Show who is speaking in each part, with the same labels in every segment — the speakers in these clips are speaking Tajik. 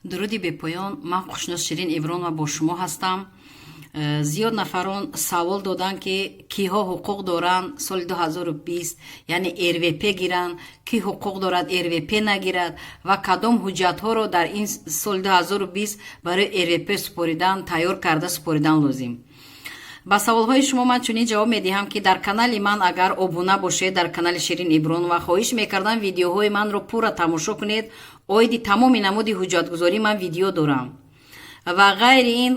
Speaker 1: Дуруди бепоён. Ман Хушнуз Ширин Ибронова бо шумо ҳастам. Зиёд нафарон савол доданд, ки киҳо ҳуқуқ доранд соли 2020, яъне РВП гиранд, кӣ ҳуқуқ дорад РВП нагирад ва кадом ҳуҷҷатҳоро дар ин соли 2020 барои РВП супоридан, тайёр карда супоридан лозим. Ба саволҳои шумо ман чунин ҷавоб медиҳам, ки дар канали ман агар обуна бошед, дар канали Ширин Ибронова, хоҳиш мекардам, видеоҳои манро пурра тамошо кунед. Оиди тамоми намуди ҳуҷҷатгузорӣ ман видео дорам. Ва ғайри ин,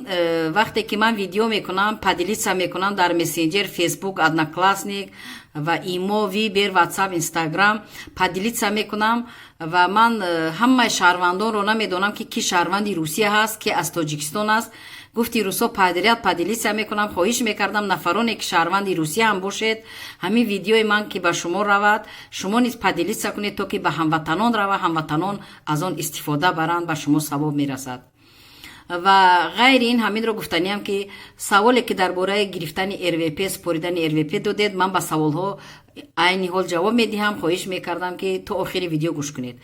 Speaker 1: вақте ки ман видео мекунам, поделиться мекунам дар мессенҷер, Фейсбук, Одноклассник ва Имо, Вибер, Ватсап, Инстаграм поделиться мекунам. Ва ман ҳамаи шаҳрвандонро намедонам, ки ки шаҳрванди Русия ҳаст, ки аз Тоҷикистон аст. Гуфти русо, подряд поделиться мекунам. Хоҳиш мекардам, нафароне ки шаҳрванди Русия ҳам бошед, ҳамин видеои ман ки ба шумо равад, шумо низ поделиться кунед, то ки ба ҳамватанон равад, ҳамватанон аз он истифода баранд, ба шумо савоб мерасад. Ва ғайри ин, ҳаминро гуфтаниам, ки саволе ки дар бораи гирифтани РВП, супоридани РВП додед, ман ба саволҳо айни ҳол ҷавоб медиҳам. Хоҳиш мекардам, ки то охири видео гӯш кунед.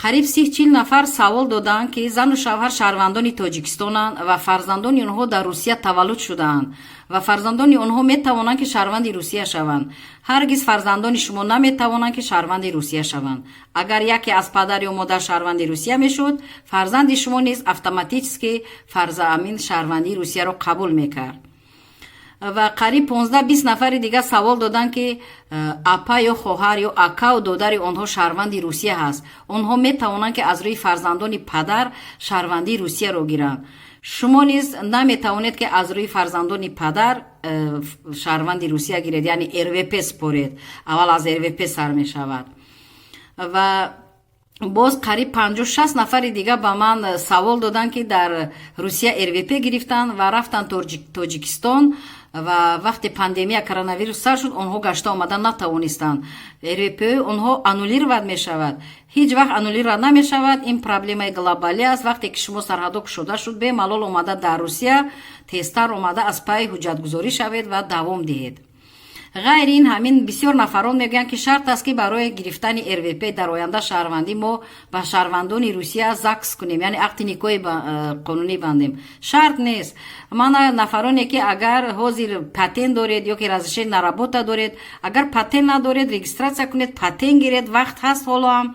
Speaker 1: Қариб 30-40 нафар савол доданд, ки зану шавҳар шаҳрвандони Тоҷикистонанд ва фарзандони онҳо дар Русия таваллуд шудаанд ва фарзандони онҳо метавонанд, ки шаҳрванди Русия шаванд. Ҳаргиз фарзандони шумо наметавонанд, ки шаҳрванди Русия шаванд. Агар яке аз падар ё модар шаҳрванди Русия мешуд, фарзанди шумо низ автоматически фарзаамин шаҳрвандии Русияро қабул мекард. Ва қариб 15-20 нафари дигар савол доданд, ки апа ё хоҳар ё акаву додари онҳо шаҳрванди Русия ҳаст, онҳо метавонанд, ки аз рӯи фарзандони падар шаҳрвандии Русияро гиранд. Шумо низ наметавонед, ки аз рӯи фарзандони падар шаҳрванди Русия гиред, яъне РВП според. Аввал аз РВП сар мешавад. Ва боз қариб 50-60 нафари дига ба ман савол доданд, ки дар Русия РВП гирифтанд ва рафтанд Тоҷикистон ва вақте пандемия коронавирус сар шуд, онҳо гашта омада натавонистанд, РВП онҳо аннулировать мешавад. Ҳеҷ вақт аннулировать намешавад, ин проблемаи глобалӣ аст. Вақте ки шумо сарҳадо кушода шуд, бемалол омада дар Русия, тезтар омада аз пайи ҳуҷҷатгузорӣ шавед ва давом диҳед. Ғайри ин, ҳамин бисёр нафарон мегӯянд, ки шарт аст, ки барои гирифтани РВП, дар оянда шаҳрвандӣ, мо ба шаҳрвандони Русия ЗАГС кунем, яъне ақди никоҳи қонунӣ бандем. Шарт нест. Мана нафароне ки агар ҳозир патент доред ё ки разрешение на работа доред, агар патент надоред, регистрация кунед, патент гиред, вақт ҳаст ҳоло ҳам.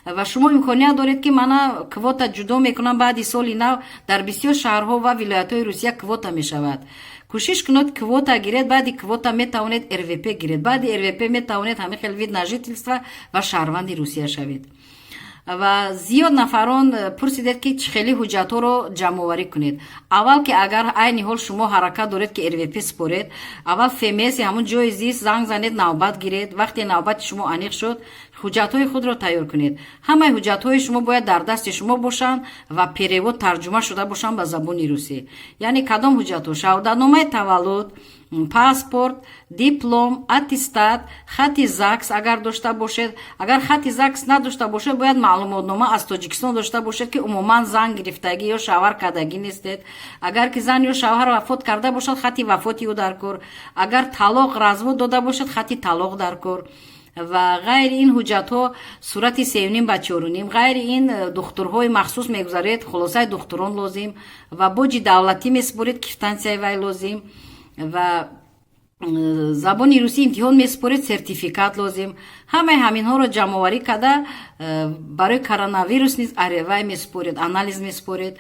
Speaker 1: Ва шумо имконият доред, ки мана квота ҷудо мекунам баъди соли нав, дар бисёр шаҳрҳо ва вилоятҳои Русия квота мешавад. Кӯшиш кунед, квота гиред. Баъди квота метавонед РВП гиред, баъди РВП метавонед ҳамин хел вид на жительство ва шаҳрванди Русия шавед. Ва зиёд нафарон пурсидед, ки чӣ хели ҳуҷҷатҳоро ҷамъоварӣ кунед. Аввал, ки агар айни ҳол шумо ҳаракат доред, ки РВП супоред, аввал ФМС, ҳамун ҷои зист занг занед, навбат гиред. Вақте навбати шумо аниқ шуд, ҳуҷҷатҳои худро тайёр кунед. Ҳамаи ҳуҷҷатҳои шумо бояд дар дасти шумо бошанд ва перевод, тарҷума шуда бошанд ба забони русӣ. Яъне кадом ҳуҷҷатҳо? Шаҳодатномаи таваллуд, паспорт, диплом, аттестат, хати ЗАГС агар дошта бошед. Агар хати ЗАГС надошта бошед, бояд маълумотнома аз Тоҷикистон дошта бошед, ки умуман зан гирифтагӣ ё шавҳар кардагӣ нестед. Агар ки зан ё шавҳар вафот карда бошад, хати вафоти ӯ дар кор. Агар талоқ, развод дода бошад, хати талоқ дар кор. Ва ғайри ин ҳуҷҷатҳо сурати сеюним ба чоруним. Ғайри ин, духтурҳои махсус мегузаред, хулосаи духтурон лозим ва боҷи давлатӣ месупоред, квитансияи вай лозим ва забони русӣ имтиҳон месупоред, сертификат лозим. Ҳамаи ҳаминҳоро ҷамъоварӣ карда, барои коронавирус низ вай месупоред, анализ месупоред.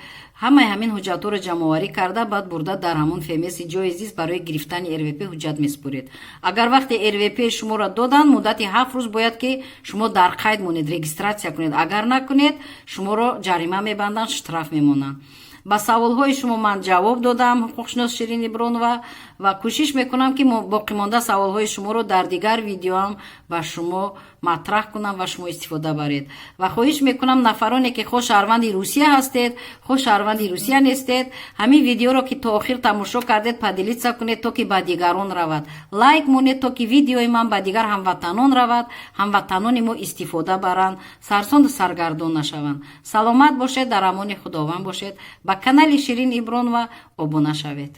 Speaker 1: Ҳамаи ҳамин ҳуҷҷатҳоро ҷамъоварӣ карда, баъд бурда дар ҳамон ФМСи ҷои зист барои гирифтани РВП ҳуҷҷат месупоред. Агар вақте РВП шуморо доданд, муддати 7 рӯз бояд, ки шумо дар қайд монед, регистрация кунед. Агар накунед, шуморо ҷарима мебанданд, штраф мемонанд. Ба саволҳои шумо ман ҷавоб додам, ҳуқуқшинос Ширин Ибронова, ва кӯшиш мекунам, ки боқимонда саволҳои шуморо дар дигар видеоам ба шумо матраҳ кунам ва шумо истифода баред. Ва хоҳиш мекунам, нафароне ки хоҳ шаҳрванди Русия ҳастед, хоҳ шаҳрванди Русия нестед, ҳамин видеоро, ки то охир тамошо кардед, поделиться кунед, то ки ба дигарон равад, лайк монед, то ки видеои ман ба дигар ҳамватанон равад, ҳамватанони мо истифода баранд, сарсону саргардон нашаванд. Саломат бошед, дар амони Худованд бошед. Ба канали Ширин Ибронова обуна шавед.